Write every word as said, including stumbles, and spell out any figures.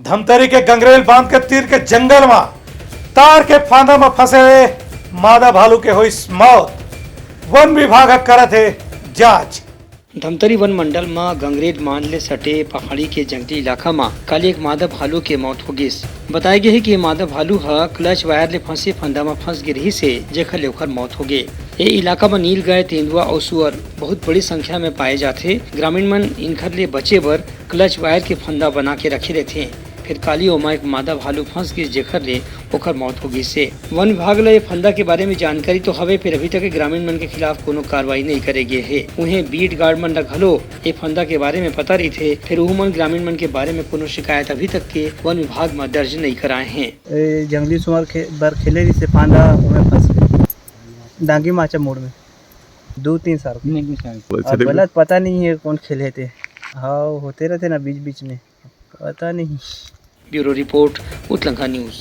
धमतरी के गंगरेल बांध के तीर के जंगल म तार के फांदा म फंसे हुए मादा भालू के होइस मौत। वन विभाग ह करत हे जांच। धमतरी वन मंडल म गंगरेल बांध ले सटे पहाड़ी के जंगली इलाका म काली एक मादा भालू के मौत हो गिस। बताय गे हे कि ये मादा भालू ह क्लच वायर ले फंसे फंदा म फंस गे रिहिस हे, जेखर ले ओखर मौत हो गे। ए इलाका म नीलगाय, तेंदुआ अउ सुअर बहुत बड़ी संख्या म पाए जाथे। ग्रामीण मन इनखर ले बचे बर क्लच वायर के फंदा बना के रखे रहिथे। फेर काली ओमा एक मादा भालू फंस गिस, जेखर ले ओखर मौत हो गिस हे। वन विभाग ल ये फंदा के बारे में जानकारी तो हवे, फेर अभी तक ग्रामीण मन के खिलाफ कोनो कार्रवाई नइ करे गे हे। उहें बीट गार्ड मन ल घलो ये फंदा के बारे में पता रहिथे, फेर उहू मन ग्रामीण मन के बारे में कोनो शिकायत अभी तक के वन विभाग म दर्ज नइ कराए हे। ए, जंगली सुअर खे-, बर खेले रहिसे फांदा, ओमे फंस गे। डांगी माचा मोड़ में दू तीन साल। नहीं, नहीं, नहीं। अब गलत पता नहीं है कौन खेले थे। हाँ, होते रहते ना बीच बीच में, पता नहीं। ब्यूरो रिपोर्ट, उतलंका न्यूज़।